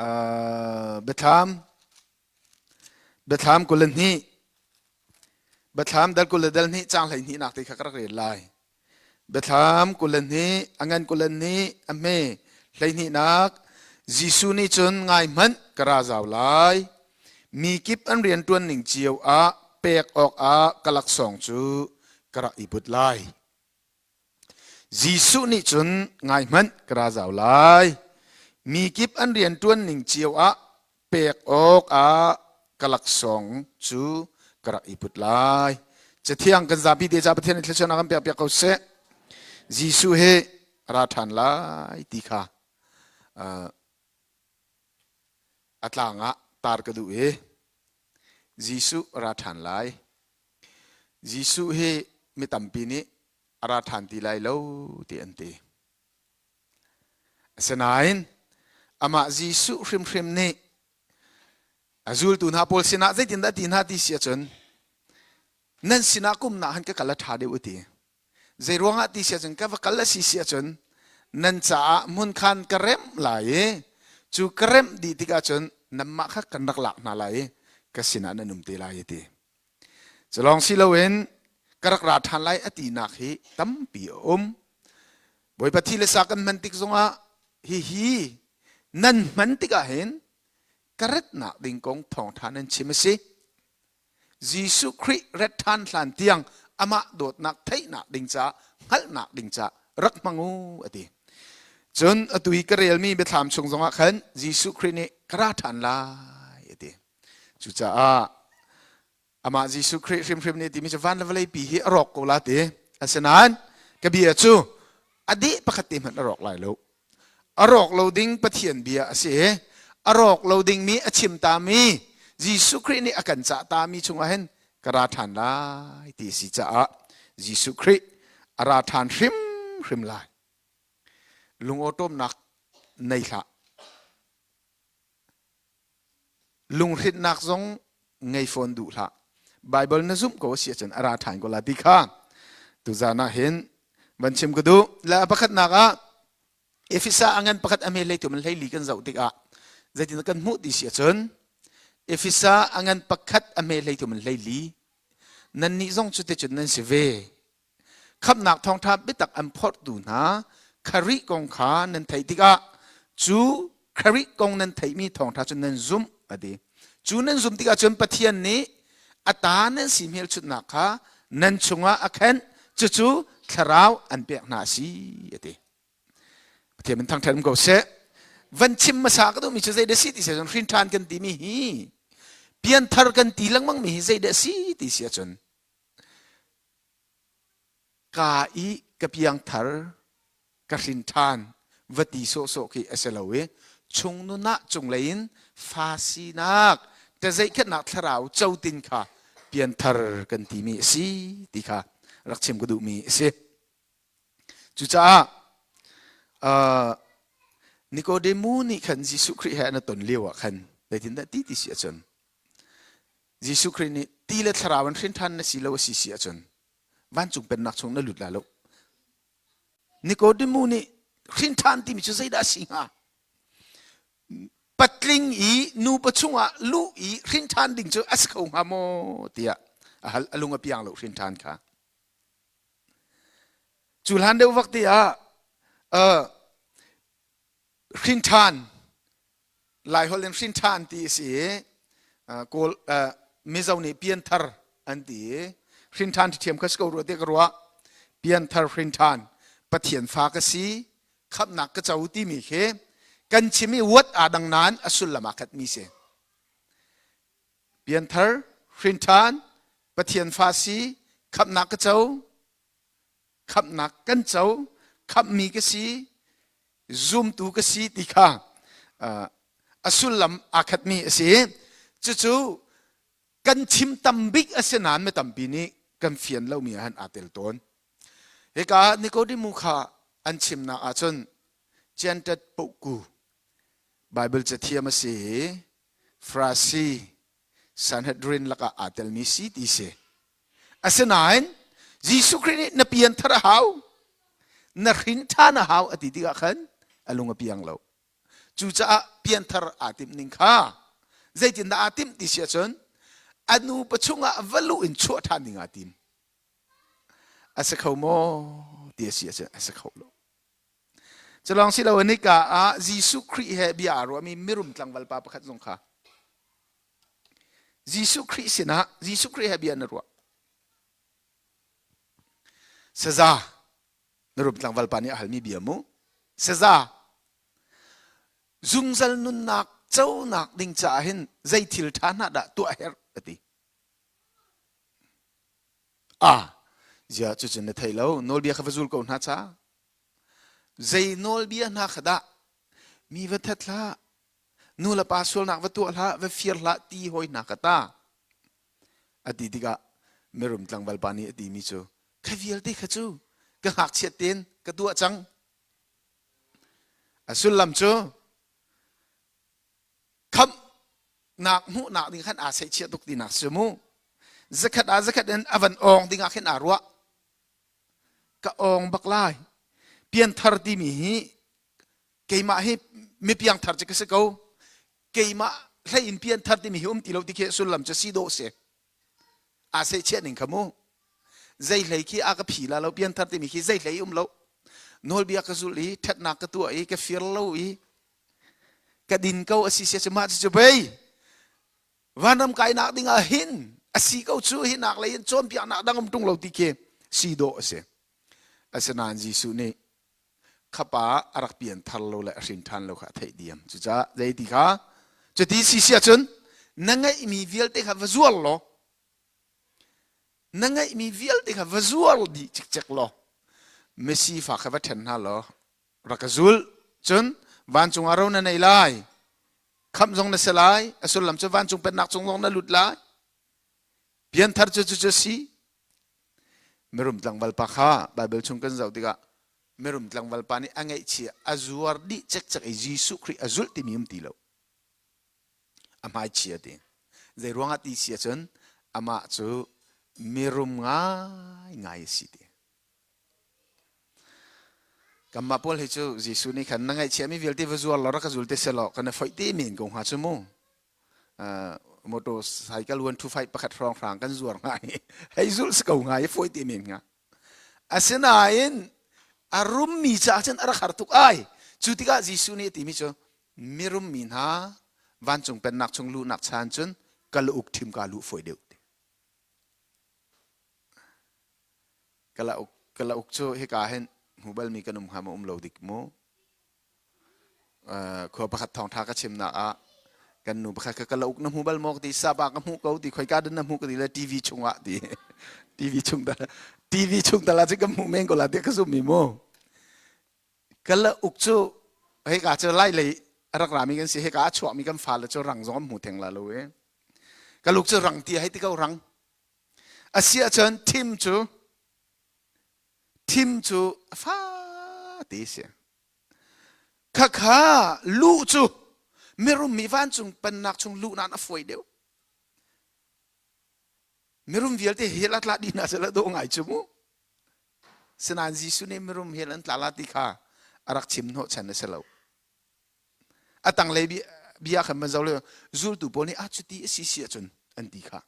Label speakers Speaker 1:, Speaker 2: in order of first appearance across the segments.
Speaker 1: Biathlam Biathlam 22 Biathlam dal 22 caang 12 nak te kha ka rak rel lai. Biathlam 22 a ngan 22 a hme 12 nak Jesuh nih cun ngai hmanh ka ra zau lai. Mi kip an rian ṭuan ning cio ah pek awkah ka laksawng cu ka rak i put lai. Jesuh nih cun ngai hmanh ka ra zau lai. Mi kip an rianṭuan ning cio ah pek awkah ka laksawng cu ka rak i put lai. Cathiang kan zapi te ca Pathian nih thluachuahnak kan pek piak ko seh. Jesuh hi a ra ṭhan lai ti kha a tlang ah tar ka duh i Jesuh a ra ṭhan lai. Jesuh hi mi tampi nih a ra ṭhan ti lai lo ti an ti. Asinain amah Jesuh hrimhrim nih a zultu hna pawl sinah zeitindah ti hna ti si ahcun nan sinah kumnak han ka kal a ṭha deuh a ti. Zeiruangah ti si ahcun ka va kal a si si ahcun nan caah hmunkhan ka remh lai i cu ka remh dih tikah cun nanmah kha kan rak lak hna lai i ka sinah nan um te lai a ti. Cu lawng si loin ka rak ra ṭhan lai a tinak hi tampi a um. Bawipa thi le sa kan hman tik zongah hihi nan hman tikah hin ka ratnak ding kong thawngṭha nan chim a si. Jesuh Khrih rat ṭhan hlan tiang amah dawtnak theihnak ding caah hngalhnak ding caah rak hmang u a ti. Cun atu hi ka relmi biathlam chung zongah khan Jesuh Khrih nih ka ra ṭhan lai a ti. Cucaah amah Jesuh Khrih hrimhrim nih timi cu van le vawlei pi hi a rawk ko la ti. Asinain ka bia cu a deh pakhat te hmanh a rawk lai lo. A rawk lo ding Pathian bia a si i a rawk lo dingmi a chim tami Jesuh Khrih nih a kan cah tami chungah hin ka ra ṭhan lai ti a si caah Jesuh Khrih a ra ṭhan hrimhrim lai. Lungawṭawmnak nei hlah. Lunghrinhnak zong ngei fawn duh hlah. Baibal na zumh ko a si ahcun a ra ṭhan ko la ti kha tuzaan ah hin van chim ka duh. Le a pakhatnak ah Efesa a ngan pakhat a hme hlei thum hlei li kan zoh tikah zeitin kan hmuh ti si ahcun Efesa a ngan pakhat a hme hlei thum hlei li nannih zong cuticun nan si ve. Khamhnak thawngṭha biatak an phorhtu hna Kharih kong kha nan theih tikah cu Kharih kong nan theihmi thawngṭha cu nan zumh a ti. Cu nan zumh tikah cun Pathian nih a ta nan si hmelchunhnak kha nan chungah a khenh cucu thlarau an pek hna a si a ti. Pathian min thangṭhat um ko seh. Van chim hmasa ka duhmi cu zeidah si ti si ahcun hrin ṭhan kan timi hi pianthar kan ti lengmang mi hi zeidah si ti si ahcun Ka i ka piangthar ka hrin ṭhan va ti sawhsawh khi a si lo i chungnun ah cunglei in fa sinak ṭazeihkhatnak thlarau cotin kha pianthar kan timi a si ti kha rak chim ka duhmi a si. Cucaah uh, Nikodemu nih khan Jesuh Khrih he an i ton lio ah khan zeitindah ti ti si ahcun Jesuh Khrih nih ti le thlarau in hrin ṭhan na si lo a si si ahcun vancung pennak chung na lut lai lo. Nikodemu nih hrin ṭhan timi cu zeidah a si hnga? Patling i nupa chungah luh i hrin ṭhan ding cu a si kho hnga maw tiah a hal a lung a piang lo hrin ṭhan kha. Cu hlan deuh vak ti ah uh, hrin ṭhan Laiholh in hrin ṭhan ti a si i Kawl Mizo nih pianthar an ti i hrin ṭhan ṭhiam kha si ko rua tiah ka ruah. Pianthar hrin ṭhan Pathian fa ka si khamhnak ka co timi khi kan chim i what aa dang nain a sullam aa khatmi si. Pianthar hrin ṭhan Pathian fa si khamhnak ka co khamhnak kan co khamhmi ka si zumtu ka si ti kha a sullam aa khatmi a si cucu kan chim tam bik a si nain mi tampi nih kan fian lomi ah hin aa tel tawn hika Nikodemu kha an chimnak ahcun Chiantet Pohku Bible cathiam a si i Farasi Sanhedrin lakah aa telmi si ti si Asinain Jesuh Khrih nih na pianthar a hau, na hrin ṭhan a hau a ti tikah khan a lung a piang lo. Cucaah pianthar aa timh ning kha zeitindah aa timh ti si ahcun a nupa chungah va luh in chuah ṭhan ding aa tim. A si kho maw ti a si ahcun a si kho lo. Culawng si lo nika ah Jesuh Khrih he bia aa ruahmi mirum tlangval pa pakhat zong kha Jesuh Khrih sinah Jesuh Khrih he bia na ruah. Saza mirum tlangval pa nih a halmi bia mu. Saza zungzal nunnak conak ding caah hin zei thil ṭha hna dah tuah herh a ti. Ah, zia cucun na thei lo nawlbia kha va zul ko hna ca. Zei nawlbia hna kha dah mi va that hlah, nu le pa sualnak va tuah hlah, va fir hlah ti hawi hna kha ta. A ti tikah mirum tlangval pa nih a timi cu kha vialte kha cu ka ngakchiat tein ka tuah cang. A sullam cu khamhnak hmuhnak ding khan aa seihchiah tuk tinak si mu. Zakhat ah zakhat in a van awng ding ah khin aa ruah. Ka awng bak lai. Pianthar timi hi keimah hi mi piangthar cu ka si ko. Keimah hlei in pianthar timi hi um ti lo ti khi sullam cu si dawh si. Aa seihchiah ning kha mu. Zei hlei khi a ka phi la lo pianthar timi khi zei hlei um lo. Nawlbia ka zulh i ṭhatnak ka tuah i ka fir lo i ka din ko a si sia cu mah cu bei vanram kainak ding ah hin a si ko cu hi nak lei in cawnpiaknak dang um tung lo ti khi si dawh a si. Asinain Jesuh nih khapa a rak pian thar lo le a hrin ṭhan lo kha a theih diam. Cucaah zei ti kha cuti si si ahcun na ngeihmi vialte kha va zuar law na ngeihmi vialte kha va zuar dih cikcek law misifa kha va ṭhen hna law rak ka zul. Cun vancung ah ro na nei lai. Khamh zong na si lai. A sullam cu vancung pennak chung zong na lut lai. Pianthar cu cucu si. Mirum tlangval pa kha Baibal chung kan zoh tikah mirum tlangval pa nih a ngaihchia a zuar dih cekcek i Jesuh Khrih a zulh timi um ti lo. A hmaichia ti. Zei ruangah ti si ahcun amah cu mirum ngaingai a si ti. Kanmah pawl hi cu Jesuh nih khan na ngaihchiahmi vialte va zuar law rak ka zul te selaw kan i foih te men ko hnga cu mu. Uh, motorcycle 125 pakhat hrawng hrang kan zuar hnga i hei zulh si ko hnga i fawi te men hnga. Asinain a rummi caah cun a rak har tuk ai. Cu tikah Jesuh nih a timi cu mirummi hna vancung pennak chung luhnak chan cun kalauk ṭhim ka luh fawi deuh. Kalauk kalauk cu hika hin hmu balmi kan um hnga maw um lo dik mu. Uh, khua pakhat thawngṭha ka chimnak ah kan nu pakhat ka kalauk na hmu bal maw ka ti sapa ka hmuh ko ti khoika dan na hmuh ka ti le TV chungah ti TV chung tal TV chung tal ah cun ka hmuh men ko la ti ka zum mi mu kalauk cu hika cu lai lei a rak rami kan si hika a chuakmi kan fale cu rang zong an hmu theng la lo e kaluk cu rang ti hei ti ko rang A si ahcun thim cu thim cu a fate a si. Khakha luh cu mirum mi vancung pennak chung luh nain a fawi deuh. Mirum vialte hell a tla dih hna seh la dawh ngai cu mu. Sinain Jesuh nih mirum hell an tla la ti kha a rak chim hnawhchan a si lo. A tanglei bia, bia khan van zoh le zultu pawl nih ah cuti a si si ahcun an ti kha.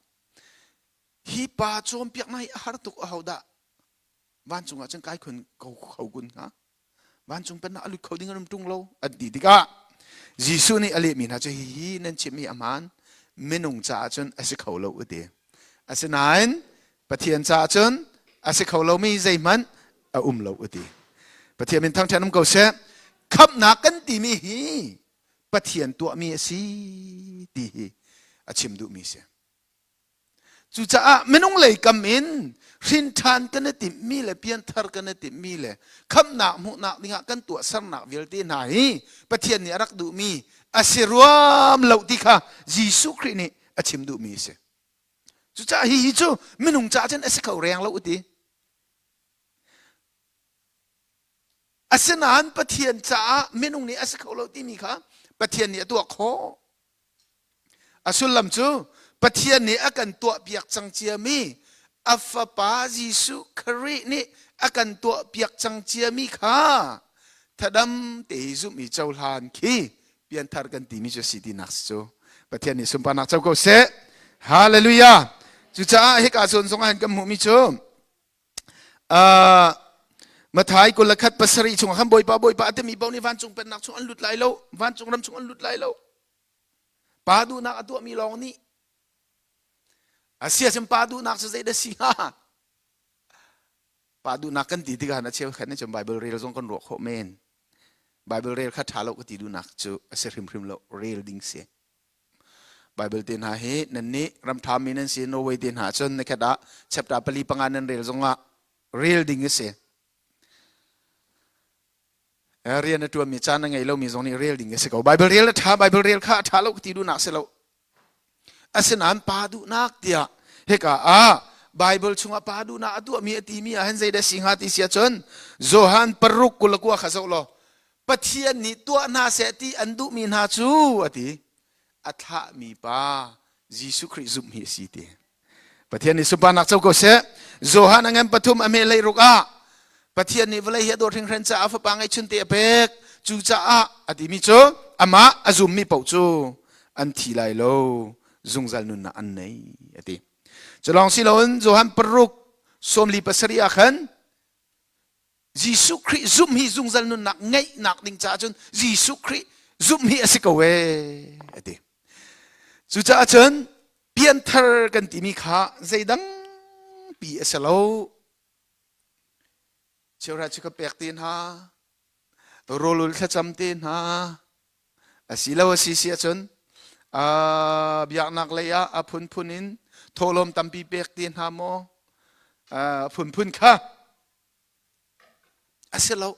Speaker 1: Hi pa cawnpiaknak hi a har tuk ahodah vancung ah cun kai khun ko kho kun hnga? Vancung pennak a lut kho ding an um ṭung lo an ti tikah Jesuh nih a lehmi hna cu hihi nan chimmi a hmaan minung caah cun a si kho lo a ti. Asinain Pathian caah cun a si kho lomi zeihmanh a um lo a ti. Pathian min thangṭhat um ko seh. Khamhnak kan timi hi Pathian tuahmi a si ti hi a chim duhmi a si. Cucaah minung lei kam in hrinṭhan kan i timhmi le pianthar kan i timhmi le khamhnak hmuhnak dingah kan tuahsernak vialte hna hi Pathian nih a rak duhmi a si ruam lo ti kha Jesuh Khrih nih a chim duhmi a si. Cucaah hihi cu minung caah cun a si kho reng lo ti. Asinain Pathian caah minung nih a si kho lo timi kha Pathian nih a tuah khawh. A sullam cu Pathian nih a kan tuahpiak cang ciami a fapa Jesuh Khrih nih a kan tuahpiak cang ciami kha thadam te hi zumh i cohlan khi. Pianthar kan timi cu si tinak si cu. Pathian nih sunparnak co ko seh. Hallelujah. Cucaah hika zawn zong ah hin kan hmuhmi cu uh, Mathai 21 pasarih chungah khan Bawipa Bawipa a timi paoh nih vancung pennak chung an lut lai lo vancung ram chung an lut lai lo pa duhnak a tuahmi lawng nih a si ahcun pa duhnak cu zeidah si hnga pa duhnak kan ti tikah na cheu khat nih cun Bible rel zong kan ruah khawh men Bible rel kha ṭha lo ka ti duhnak cu a si hrimhrim lo rel ding si Bible te hna hi nan nih ramṭha mi nan si Norway te hna cun nikhat ah chapter pali panga nan rel zongah rel ding a si. Rian a ṭuanmi caan a ngei lomi zong nih rel ding a si ko. Bible rel a ṭha, Bible rel kha a ṭha lo ka ti duhnak si lo. Asinain pa duhnak tiah hika ah Bible chungah pa duhnak a tuahmi a timi ah hin zeidah si hnga ti si ahcun Johan paruk 29 kha zoh law Pathian nih tuah hna seh ti an duhmi hna cu a ti a thlahmi pa Jesuh Khrih zumh hi a si ti. Pathian nih sunparnak co ko seh. Johan a ngan pathum a hme ruk ah Pathian nih vawlei hi a dawt hringhran caah a fapa ngeihchunte a pek. Cucaah a timi cu amah a zummi paoh cu an thi lai lo zungzal nunnak an nei a ti. Cu lawng si loin Johan paruk 47 ah khan Jesuh Khrih zumh hi zungzal nunnak ngeihnak ding caah cun Jesuh Khrih zumh hi a si ko ee a ti. Cucaah cun pianthar kan timi kha zeidang pi a si lo. Cheuhra cu ka pek te hna, rawlul thlacam te hna, asilo a si si ahcun biaknak lei ah a phunphun in thawhlawm tampi pek te hna maw phunphun kha A si lo.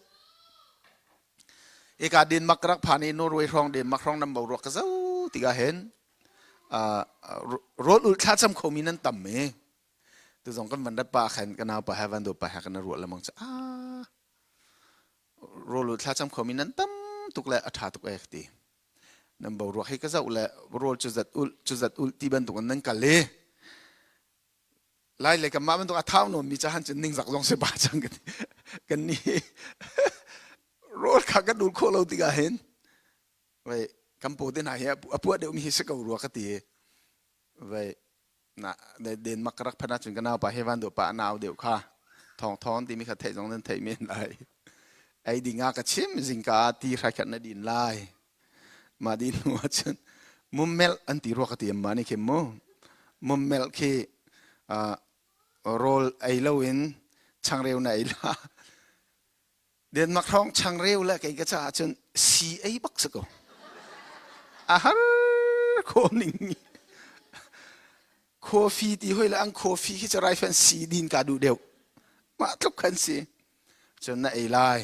Speaker 1: Hika Denmark ka rak phan i Norway hrawng Denmark hrawng nan boruak ka zoh tikah hin rawl ulh thlacam khomi nan tam i tu zong kan van rat pa khan ka nau pa he van do pa he kan ruah lemang cu ah rawl ulh thlacam khomi nan tam tuk le a ṭha tuk e ka ti. Nan boruak hi ka zoh le rawl cu zat ulh cu zat ulh ti bantuk in nan kal i Lai le kanmah bantuk a thau nawnmi cahan cun ningzak zong si ba cang kan kan nih rawl kha kan dul khawh lo tikah hin vai kan paw te hna hi a puah deuhmi hi si ko rua ka ti vai na Denmark ka rak phanh ahcun ka nau pa he van dawh pa a nau deuh kha thawng thawng timi kha theih zong nan theih men lai ei ding ah ka chim zingka ti hrai khat na din lai Mah dih hnu ahcun mummelh an ti rua ka ti mah nih khin mu. Mummelh khi uh, rawl ei loin changreu na ei la. Denmark hrawng changreu le kei ka caah cun si ei bak si ko. A har kho ning. Coffee ti hoi le ang coffee khi cu raifen si din ka duh deuh. Mah tluk khan si. Cun na ei lai.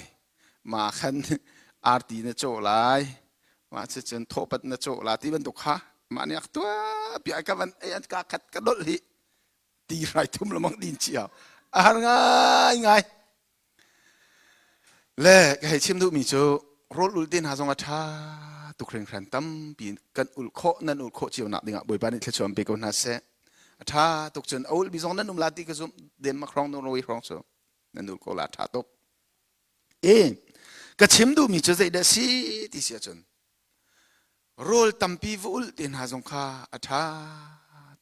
Speaker 1: Mah khan arti na cawh lai mah cucun thawhpat na cawh la ti bantuk kha mah nih a tuah piah ka van ei an ka khat ka dolh hi ti hrai thum lamang din cia a har ngai ngai le ka hei chim duhmi cu rawl ul te hna zong a ṭha tuk hringhran tampi kan ul khawh nan ul khawh cio nak dingah Bawipa nih thluachuah pe ko hna seh a ṭha tuk cun a ulmi zong nan um la ti ka zumh Denmark hrawng Norway hrawng cu nan ul ko la ṭha tuk E ka chim duhmi cu zeidah si ti si ahcun rawl tampi va ulh te hna zong kha a ṭha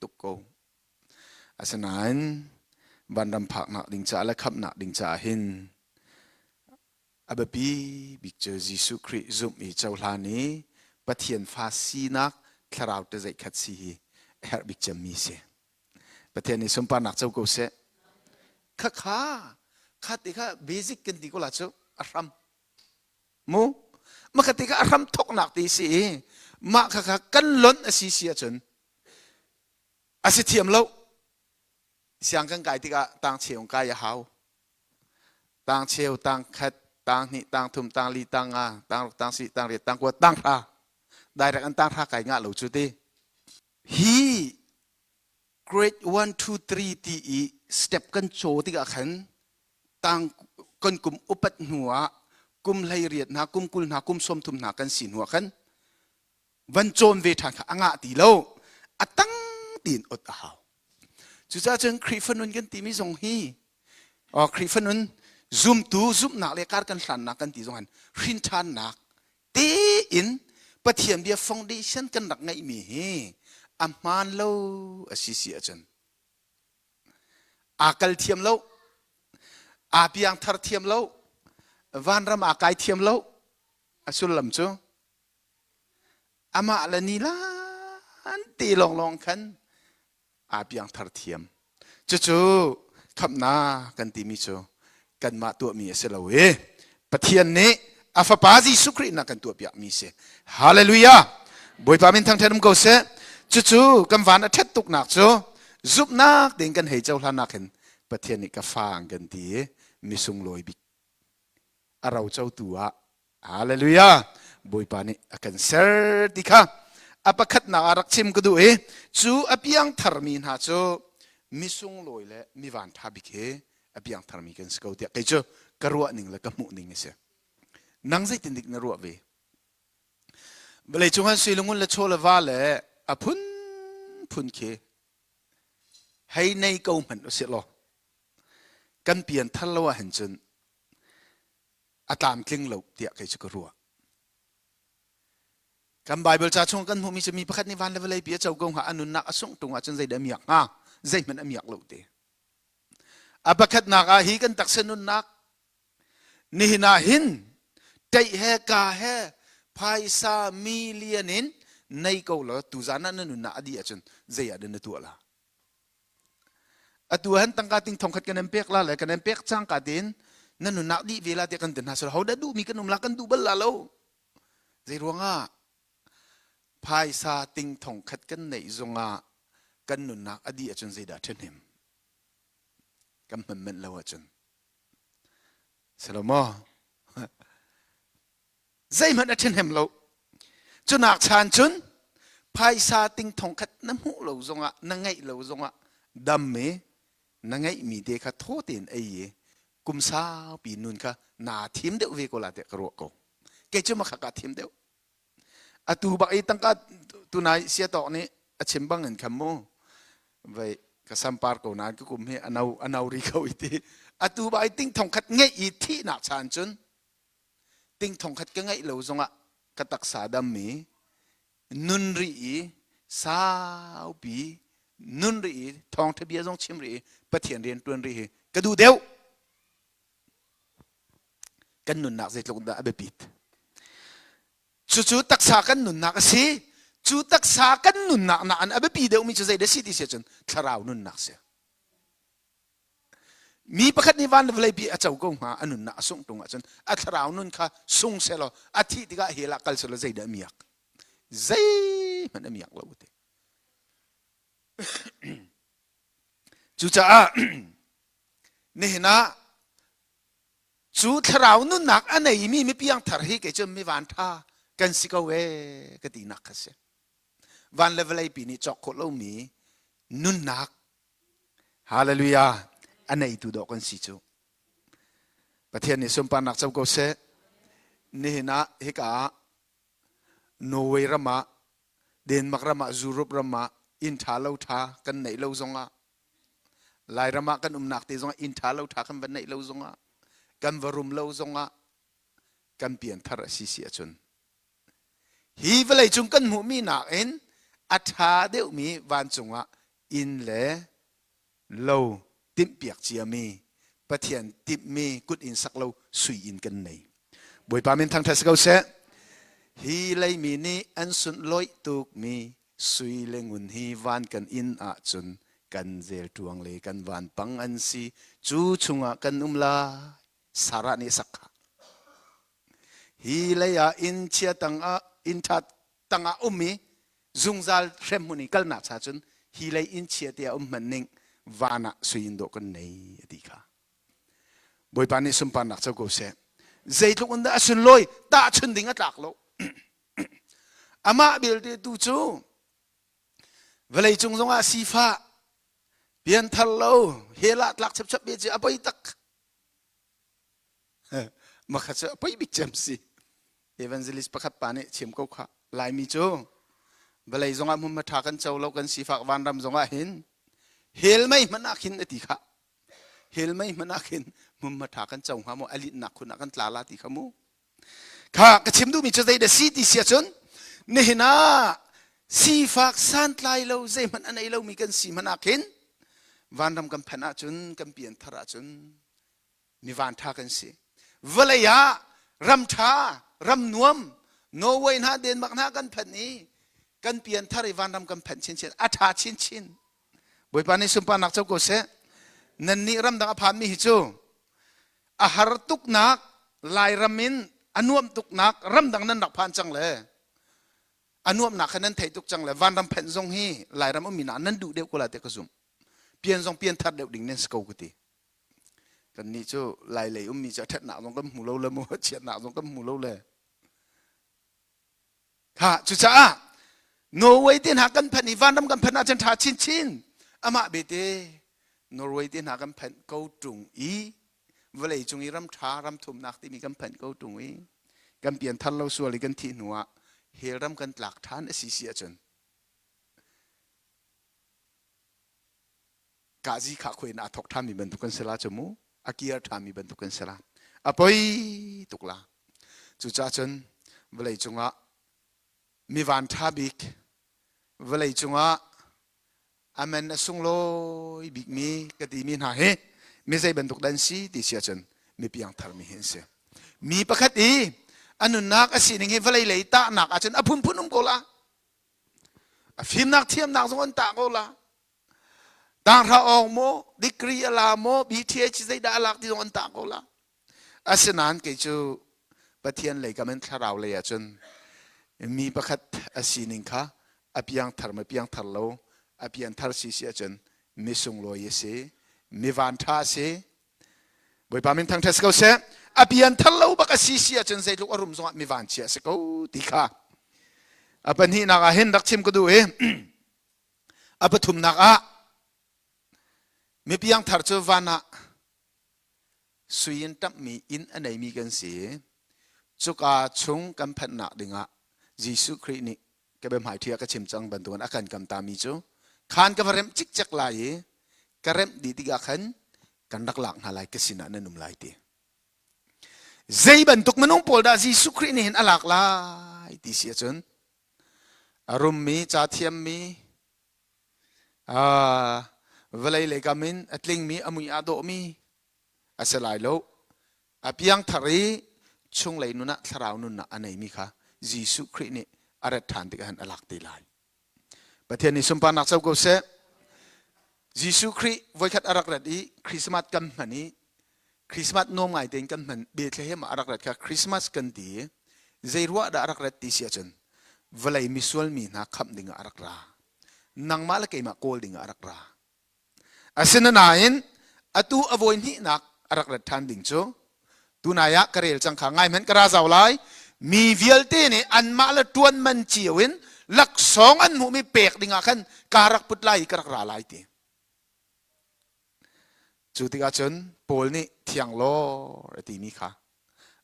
Speaker 1: tuk ko. Asinain vanram phaknak ding caah le khamhnak ding caah hin a biapi bik cu Jesuh Khrih zumh i cohlan i Pathian fa sinak thlarau te zeikhat si hi a herh bik cemmi si. Pathian nih sunparnak co ko seh. Khakha kha ti kha basic kan ti ko la cu a hram mu ma kha ti kha a hram thoknak ti si i mah kha kha kan lonh a si si ahcun a si thiam lo siang kan kai tikah tang cheung kai a hau tang cheu tang khat tang hnih tang thum tang li tang nga tang ruk tang si tang riat tang kua tang hra direct an tang hra kai ngah lo cu ti Hi grade 1 2 3 ti i step kan caw tikah khan tang kan kum upat hnu ah kum 18 hna kum 20 hna kum 30 hna kan si hnu ah khan van cawn ve ṭhan kha a ngah ti lo a tang tiin ot a hau cucaah cun Khrihfa nun kan timi zong hi Khrihfa nun zumtu zumhnak le kar kan hlannak kan ti zong han hrin ṭhannak tein. Pathian bia foundation kan rak ngeihmi hi a hmaan lo a si si ahcun aa kal thiam lo, aa piangthar thiam lo, vanram aa kai thiam lo a sullam cu amah le ni lan te lawnglawng khan aa piangthar thiam. Cucu khamhnak kan timi cu kanmah tuahmi a si lo i Pathian nih a fapa Jesuh Khrih na kan tuahpiakmi si. Hallelujah! Bawipa min thangṭhat um ko seh. Cucu kan van a ṭhat tuknak cu zumhnak tein kan hei cohlannak hin Pathian nih ka fa an kan ti i misunglawi bik a rocotu ah Hallelujah! Bawipa nih a kan ser ti kha a pakhatnak ah rak chim ka duh i cu a piangtharmi hna cu misunglawi le mi vanṭha bik he a piangtharmi kan si ko tiah kei cu ka ruah ning le ka hmuh ning a si. Nang zeitin dik na ruah ve? Vawlei cung han sui le ngun le chaw le va le a phunphun khi hei nei ko hmanh usih law kan pianthar lo ahhin cun a tlamtling lo tiah kei cu ka ruah. Kan Bible ca chung kan hmuhmi cu mi pakhat nih van le vawlei pi a co ko hnga a nunnak a sungh tung ahcun zeidah a miak hnga zeihmanh a miak lo te. A pakhatnak ah hi kan taksa nunnak nihin ah hin ṭeih he ka he phaisa million in nei ko law tuzan ah na nunnak a dih ahcun zei ah dah na tuah la? Atu han tangka ting thongkhat kan in pek la le kan in pek cangka tein na nunnak dih ve la tiah kan ti hna sel ho dah duhmi kan um la kan duh bal la lo. Zei ruangah phaisa ting thongkhat kan neih zongah kan nunnak a dih ahcun zeidah ṭhahnem kan hman manh lo ahcun Salomo zeihmanh a ṭhahnem lo. Cunak chan cun phaisa ting thongkhat na hmuh lo zongah na ngeih lo zongah dam i na ngeihmi te kha thaw tein ei i kum saupi nun kha naa thim deuh ve ko la tiah ka ruah ko. Kei cu makha kaa thim deuh. Atu bak i tangka tunai siatawk nih a chim bang in khan mu vei ka sampar ko nain ka kum hi ano ano ri ko i ti. Atu bak i ting thongkhat ngeih i thihnak chan cun ting thongkhat ka ngeih lo zongah ka taksa dam i nun rih i saupi nun rih i thawngṭha bia zong chim rih i Pathian rian ṭuan rih hi ka duh deuh. Kan nunnak zeitluk dah a biapit. Cucu taksa kan nunnak a si. Cu taksa kan nunnak nakin a biapi deuhmi cu zeidah si ti si ahcun thlarau nunnak si. Mi pakhat nih van le vawlei pi a co ko hnga a nunnak a sungh tung ahcun a thlarau nun kha sung selaw a thih tikah hell ah kal selaw zeidah a miak zeihmanh a miak lo te cucaah nihin ah cu thlarau nunnak a neimi mi piangthar hi kei cu mi van tha kan si ko ee ka tinak kha si van le vawlei pi nih cawk khawh lomi nunnak Hallelujah. A neitu dawh kan si cu. Pathian nih sunparnak co ko seh. Nihin ah hika ah Norway ram ah Denmark ram ah Europe ram ah inn ṭha lo ṭha kan neih lo zongah Lairam ah kan umnak te zongah inn ṭha lo ṭha kan va neih lo zongah kan va rum lo zongah kan pianthar a si si ahcun hi vawlei cung kan hmuhmi nakin a ṭha deuhmi vancung ah inn le lo timhpiak ciami Pathian timhmi kut in sak lo sui inn kan nei. Bawipa min thangṭhat si ko seh. Hi leimi nih an sunhlawih tukmi sui le ngun hi van kan inn ahcun kan zelṭuang le kan vanpang an si. Cu chungah kan um lai. Sarah nih sak kha. Hi lei ah inn chia tangah inn ṭha tangah um i zungzal hremhmun i kalnak cha cun hi lei inn chia te ah um hmanh ning van ah sui in dawh kan nei a ti kha. Bawipa nih sunparnak co ko seh. Zeitluk in dah a sunlawi tahchun ding a tlak lo. Amah belte tu cu vawlei cung zongah sifah pianthar lo hell ah tlak chapchap ve cu a poi tak. Makha cu a poi bik cem si. Evangelist pakhat pa nih chim ko kha. Laimi cu vawlei zongah hmunhma ṭha kan co lo kan sifak vanram zongah hin hell mei hmanh ah khin a ti kha. Hell mei hmanh ah khin hmunhma ṭha kan co hnga maw a linhnak khun ah kan tla la ti kha mu. Kha ka chim duhmi cu zei dah si ti si ahcun. Nihin ah sifak santlai lo zeihmanh a nei lomi kan si hmanh ah khin vanram kan phanh ahcun kan pian thar ahcun mi van ṭha kan si. Vawlei ah ram ṭha, ram nuam, Norway hna, Denmark hna kan phanh i kan pian thar i vanram kan phanh chinchin a ṭha chinchin. Bawipa nih sunparnak co ko seh. Nannih ramdang a phanmi hi cu a har tuknak Lairam in a nuamh tuknak ramdang nan rak phan cang le a nuamhnak kha nan theih tuk cang le vanram phanh zong hi Lairam ummi nak nan duh deuh ko la tiah ka zumh. Pian zong pian thar deuh ding nan si ko ka ti. Kannih cu Lailei ummi cu a ṭhatnak zong kan hmu lo le mu a chiatnak zong kan hmu lo le. Ha cucaah Norway te hna kan phanh i vanram kan phanh ahcun ṭha chinchin. Amah bete Norway te hna kan phanh ko ṭung i vawlei cung i ram ṭha ram thumnak timi kan phanh ko ṭung i kan pianthar lo sual i kan thih hnu ah hell ram kan tlak ṭhan a si si ahcun kahzi kha khuai in aa thok ṭhanmi bantuk kan si la cu mu a kir ṭhanmi bantuk kan si la a poi tuk la cucaah cun vawlei cungah mi van ṭha bik vawlei cungah amen a sunglawi bikmi ka timi hna hi mi zei bantuk dan si ti si ahcun mi piangthar mi hi an si mi pakhat i a nunnak a sining hi vawlei lei tahnak ahcun a phunphun um ko la a fimnak thiamnak zong an tah ko la Tanghra awng maw, degree a la maw, BTH zeidah a lak ti zong an tah ko la. Asinain kei cu Pathian lei kam in thlarau lei ahcun mi pakhat a sining kha a piangthar ma piangthar lo, a pianthar si si ahcun mi sunglawi a si, mi vanṭha a si. Bawipa min thangṭhat si ko seh. A pianthar lo bak a si si ahcun zeitluk a rum zongah mi vanchia a si ko ti kha. A pahnihnak ah hin rak chim ka duh i A pathumnak ah mi piangthar cu van ah sui in ṭamhmi inn a neimi kan si. Cuka chung kan phanhnak dingah Jesuh Khrih nih ka biahmaiṭhi ah ka chim cang bantukin a kan kamtami cu khan ka va remh cikcek lai i ka remh dih tikah khan kan rak lak hna lai ka sinah nan um lai ti. Zei bantuk minung pawl dah Jesuh Khrih nih hin a lak lai ti si ahcun A rummi, ca thiammi, vawlei lei kam in a tlingmi, a mui aa dawhmi a si lai lo. A piangthar i chunglei nun ah thlarau nunnak a neimi kha Jesuh Khrih nih a rat ṭhan tikah hin a lak te lai. Pathian nih sunparnak co ko seh. Jesuh Khrih voikhat a rak rat i Christmas kan hman i Christmas nuam ngai tein kan hman Bethlehem ah a rak rat kha Christmas kan ti i zei ruah dah a rak rat ti si ahcun vawlei misual mi hna khamh ding ah a rak ra. Nangmah le keimah kawl ding ah a rak ra. Asinain atu a vawi hnihnak a rak rat ṭhan ding cu tunai ah ka rel cang kha ngai hmanh ka ra zau lai mi vialte nih anmah le ṭuan man cio in laksawng an hmuhmi pek ding ah khan kaa rak put lai i ka rak ra lai ti. Cu tikah cun Paul nih thiang lawr a timi kha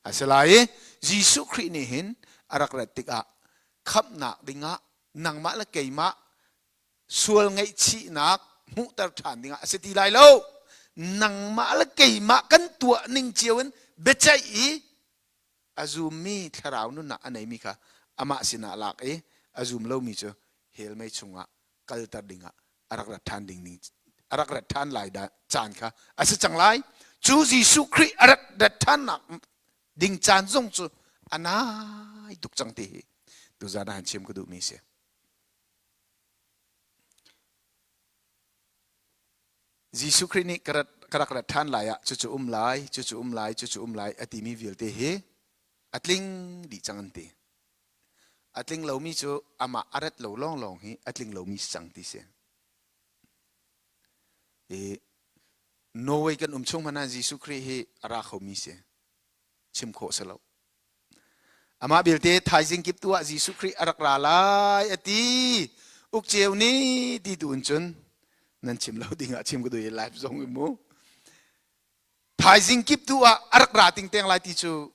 Speaker 1: a si lai i Jesuh Khrih nih hin a rak rat tikah khamhnak dingah nangmah le keimah sual ngaihchihnak hmuhter ṭhan dingah a si ti lai lo. Nangmah le keimah kan tuah ning cio in biaceih i a zummi thlarau nunnak a neimi kha amah sinah lak i a zum lomi cu hell mei chungah kalter dingah a rak rat ṭhan ding ning a rak rat ṭhan lai dah caan kha a si cang lai. Cu Jesuh Khrih a rak rat ṭhannak ding caan zong cu a nai tuk cang ti hi tuzaan ah han chim ka duhmi si. Jesuh Khrih nih ka rak rat ṭhan lai ah cucu um lai, cucu um lai, cucu um lai a timi vialte hi a tling dih cang an ti. A tling lomi cu amah a rat lo lawnglawng hi a tling lomi si cang ti si. I Norway kan um chung hmanh ah Jesuh Khrih hi a ra khomi si. Chim khawh si lo. Amah belte thaizing kip tu ah Jesuh Khrih a rak ra lai a ti. Ukceu nih ti tu in cun nan chim lo ding ah chim ka duh i live zong i mu. Thaizing kip tu ah a rak ra ting teng lai ti cu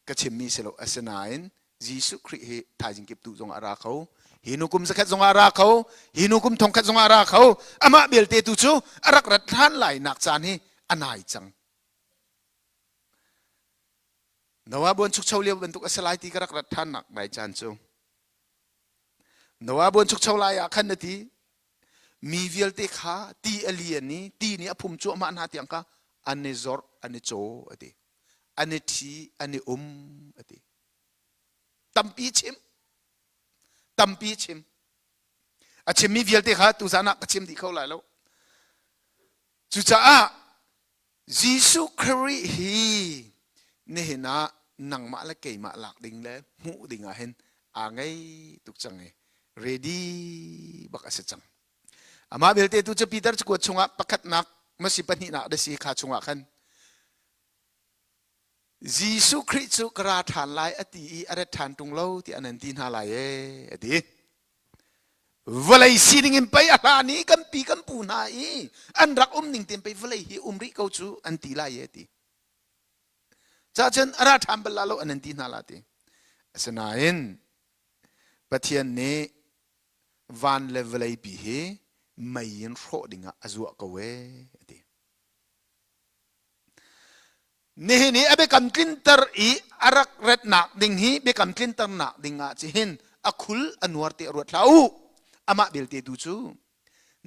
Speaker 1: ka chimmi si lo. Asinain Jesuh Khrih hi thaizing kip tu zong ah a ra kho. Hi nu kum zakhat zong ah a ra kho. Hi nu kum thongkhat zong ah a ra kho. Amah belte tu cu a rak rat hlan lai nak caan hi a nai cang. Noah buanchukcho lio bantuk a si lai ti ka rak rat ṭhannak nai caan cu. Noah buanchukcho lai ah khan na ti mi vialte kha ti a lian i ti nih a phum cuahmah hna tiang kha an i zorh an i caw a ti an i ṭhi an i um a ti tampi chim tampi chim a chimmi vialte kha tuzan ah ka chim dih kho lai lo cucaah Jesuh Khrih hi nihin ah nangmah le keimah lak ding le hmuh ding ah hin aa ngei tuk cang i ready bak a si cang. Amah belte tu cu Peter cakuat chungah pakhatnak masi pahnihnak da si kha chungah khan Jesuh Khrih cu ka ra ṭhan lai a ti i a ret ṭhan ṭung lo tiah nan ti hna lai ee a ti. Vawlei sining in pei a hlan i kan pi kan pu hna i an rak um ning tein pei vawlei hi um rih ko cu an ti lai e ti. Cacun a ra ṭhan bal la lo an an ti hna la ti. Asinain Pathian nih van le vawlei pi hi mei in hrawh dingah a zuah ko ee a ti. Nihin i a biakam tlinter i a rak retnak ding hi biakam tlinternak ding ah cihin a khul a nuar te ruat hlah u. Amah belte tu cu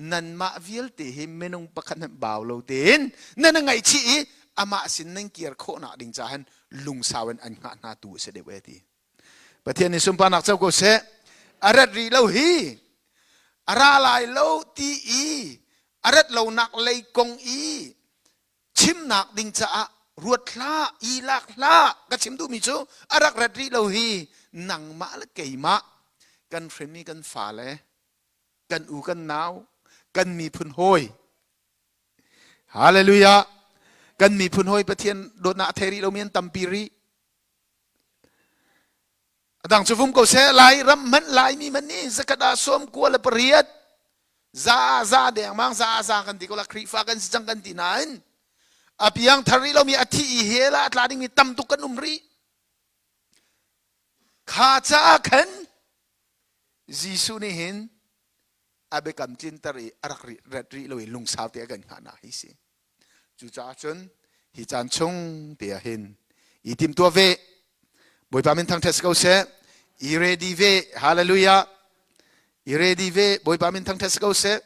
Speaker 1: nanmah vialte hi minung pakhat hmanh bau lo tein nan ngaihchih i amah sin nan kir khawhnak ding ca hin lungsau in an hngah hna tu a si deuh e ti. Pathian nih sunparnak co ko seh. A rat rih lo hi a ra lai lo ti i a rat lonak lei kong i chimnak ding caah ruat hlah i lak hlah ka chim duhmi cu a rak rat rih lo hi nangmah le keimah kan hrinmi kan fale kan u kan nau kan miphun hawi hallelujah kan miphun hawi pathian dawtnak a thei rih lomi an tampi rih A dang cu vum ko seh Lai ram hmanh Laimi hmanh nih zakhat ah sawm kua le pariat za za dengmang za za kan ti ko la Khrihfa kan si cang kan ti nain a piang thar rih lomi a thi i hell ah a tla dingmi tam tuk kan um rih kha caah khan Jesuh nih hin a biakam tlinter i a rak ret rih lo i lungsau te a kan hngahnak hi si Cucaah cun hi caan chung te ah hin i timtuah ve. Bawipa min thangṭhat si ko seh. I ready ve. Hallelujah. I ready ve. Bawipa min thangṭhat si ko seh.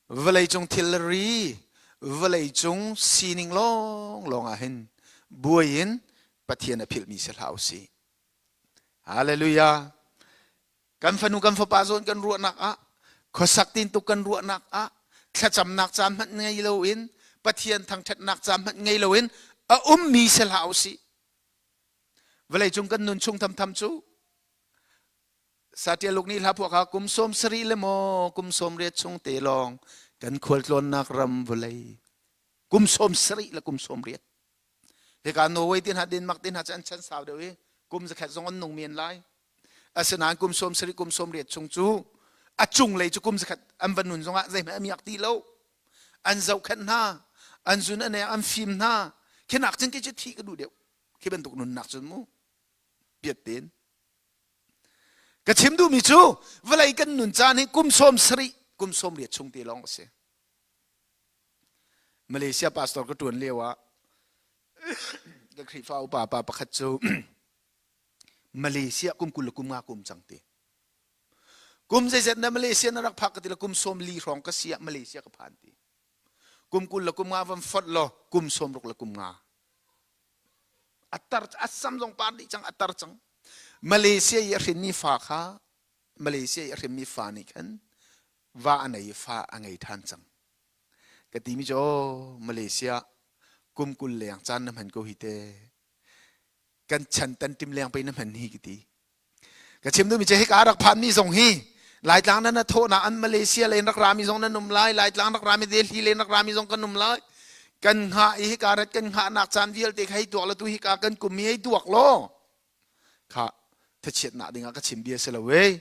Speaker 1: Vawleicung thilri, vawleicung sining lawnglawng ah hin buai in Pathian a philhmi si hlah usih. Hallelujah. Kan fanu kan fapa zawn kan ruahnak ah khuasak tintuk kan ruahnak ah thlacamnak caan hmanh ngei loin Pathian thangṭhatnak caan hmanh ngei loin a ummi si hlah usih. Vawleicung kan nun chung thamtham cu Satialuk nih hla phuah kha kum sawm sarih le maw kum sawm riat chung te lawng kan khualtlawnnak ram vawlei kum sawm sarih le kum sawm riat hika Norway te hna Denmark te hna cu an chan sau deuh i kum zakhat zong an nung men lai asinain kum sawm sarih kum sawm riat chung cu a cunglei cu kum zakhat an va nun zongah zeihmanh a miak ti lo an zohkhenh hna an zun an an fim hna khinak cun kei cu thi ka duh deuh khi bantuk nunnak cun mu piat ten ka chim duhmi cu vawlei kan nun caan hi kum sawm sarih kum sawm riat chung te lawng a si Malaysia pastor ka ṭuan lio ah ka Khrihfa upa pa pakhat cu Malaysia kum 20 le kum nga kum cang ti. Kum zeizat na Malaysia na rak phak ka ti le kum sawm li hrawng ka si ah Malaysia ka phan ti. Kum 20 le kum nga van fonh law kum sawm ruk le kum nga. A tar a sam zong par dih cang a tar cang. Malaysia i a hrinmi fa kha Malaysia i a hrinmi fa nih khan va a nei i fa a ngei ṭhan cang. Ka timi cu aw Malaysia kum 20 leng caan na hman ko hi te. Kan chan tan tim leng pei na hman hi ka ti. Ka chim duhmi cu hika rak phanmi zong hi Laitlang nan na thawhnak an Malaysia len rak rami zong nan um lai, Laitlang rak rami Delhi len rak rami zong kan um lai. Kan hngah i hika rat kan hngahnak caan vialte kha hei tuak la tu hika kan kum hi hei tuak law. Kha thachiatnak dingah ka chim bia si lo ee.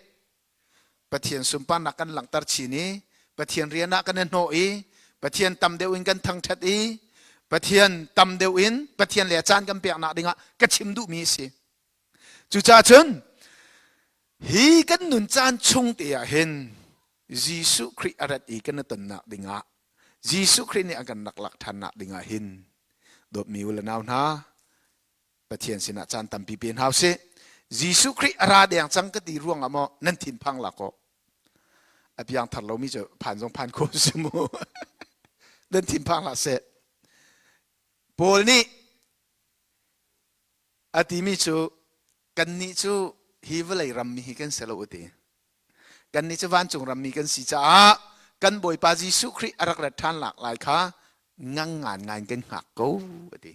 Speaker 1: Pathian sunparnak kan langhter chin i Pathian rian ah kan i hnawh i Pathian tam deuh in kan thangṭhat i Pathian tam deuh in Pathian le caan kan peknak dingah ka chim duhmi a si. Cucaah cun hi kan nun caan chung te ah hin Jesuh Khrih a rat i kan i tonnak dingah Jesuh Khrih nih a kan rak lak ṭhannak dingah hin dawtmi u le nau hna Pathian sinah caan tampi pe hna usih. Jesuh Khrih a ra deng cang ka ti ruangah maw nan thinphang la kaw a piangthar lomi cu phan zong phan kho si mu nan thinphang hlah seh Paul nih a timi cu kannih cu hi vawlei rammi hi kan si lo a ti kannih cu vancung rammi kan si caah kan Bawipa Jesuh Khrih a rak rat ṭhan lak lai kha ngang ngan ngai kan hngak ko a ti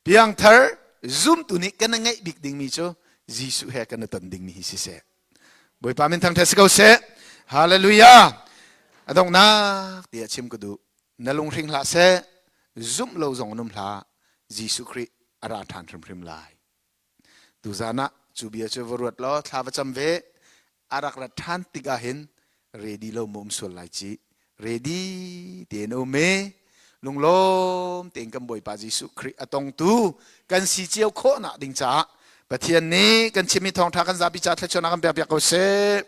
Speaker 1: Piangthar zumtu nih kan ngeih bik dingmi cu Jesuh he kan i ton dingmi hi siseh. Bawipa min thangṭhat si ko seh. Hallelujah. A donghnak tiah chim ka duh. Na lunghring hlah seh. Zumh lo zong num hlah. Jesuh Khrih a ra ṭhan hrimhrim lai. Tuzan ah cu bia cu va ruat law thla va cam ve. A rak rat ṭhan tik ah hin ready lo mu um sual lai ci. Ready tein um e. Lunglawm tein kan Bawipa Jesuh Khrih a tongtu kan si cio khawh nak ding caah Pathian nih kan chimmi thawngṭha kan zapi ca thluachuahnak kan pek piak ko seh.